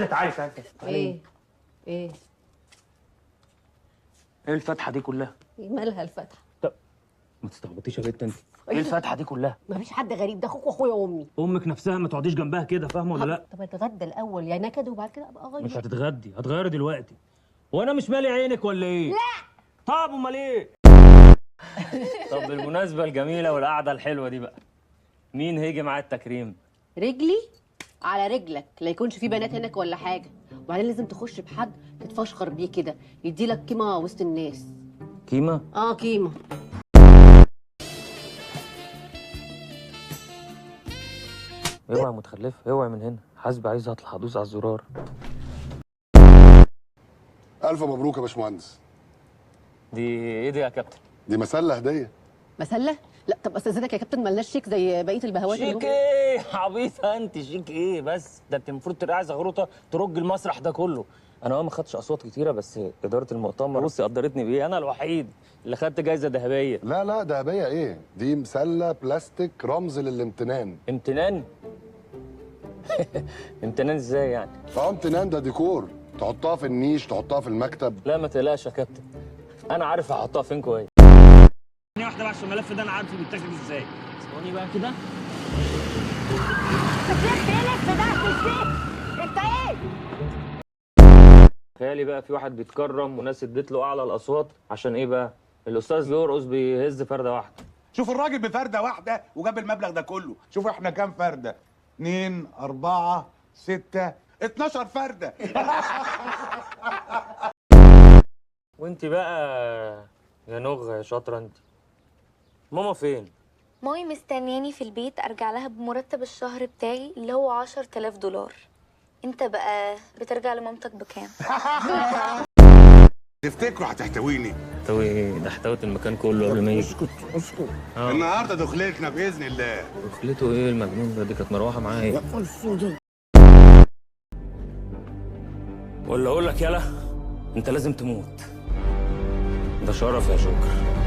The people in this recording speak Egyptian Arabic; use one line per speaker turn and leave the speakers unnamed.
تعالي تعالي.
ايه ايه
ايه الفتحة دي كلها؟
مالها الفتحة؟
طب ما تستعبطيش يا بنت انت. ايه الفتحة دي كلها؟
مفيش حد غريب، ده اخوك واخويا وامي.
امك نفسها ما تقعديش جنبها كده، فاهمه ولا لا؟
طب اتغدى الاول يا نكد وبعد كده ابقى اغير.
مش هتتغدي، هتغيري دلوقتي. وانا مش مالي عينك ولا ايه؟
لا.
طب امال ايه؟ طب بالمناسبة الجميلة والقعده الحلوة دي بقى، مين هيجي معايا التكريم؟
رجلي على رجلك، لا يكونش في بنات هناك ولا حاجة. وبعدين لازم تخش بحد تتفشخر بيه كده، يديلك قيمة وسط الناس.
قيمة؟
اه قيمة.
اوعي يا متخلفة، اوعي من هنا، حاسبه عايزه اطلع ادوس على الزرار.
الف مبروك يا باشمهندس.
دي ايه دي يا كابتن؟
دي مسله هديه.
مسله؟ لا طب استاذنك يا كابتن، مالناش شيك زي بقية البهوات.
شيك ايه عبيطه انت؟ شيك ايه بس؟ ده انت المفروض ترقعي زغروطه ترج المسرح ده كله. انا ما خدتش اصوات كتيرة، بس ادارة المؤتمر بصي قدرتني بايه، انا الوحيد اللي خدت جايزة ذهبية.
لا لا ذهبية ايه؟ دي مسله بلاستيك رمز للامتنان.
امتنان؟ امتنان ازاي يعني؟
اه امتنان ده ديكور، تحطها في النيش، تحطها في المكتب.
لا ما تقلقش يا كابتن، انا عارف احطها فين كويس. ثانية واحدة بقى عشان الملف ده انا عارفه بيتاخد ازاي. ثواني بقى كده.
بتلف ايه لف ده في الزيت؟ انت ايه؟
تخيلي بقى في واحد بيتكرم وناس اديت له اعلى الاصوات عشان ايه بقى؟ الاستاذ بيرقص بيهز فرده واحدة.
شوف الراجل بفرده واحدة وجاب المبلغ ده كله، شوف احنا كام فرده؟ 2 4 6 12 فرده.
وانت بقى يا نغ يا شاطرة انت، ماما فين؟
مامي مستنياني في البيت ارجع لها بمرتب الشهر بتاعي اللي هو 10,000 دولار. انت بقى بترجع لمامتك بكام؟
تفتكروا هتحتويني؟
احتوي ايه؟ ده احتوت المكان كله قبل ما يجي.
اسكت اسكت. النهارده دخلتنا باذن الله.
دخلته ايه المجنون ده؟ دي كانت مروحة معاه ايه؟ ولا اقول لك يلا انت لازم تموت. ده شرف يا جوكر.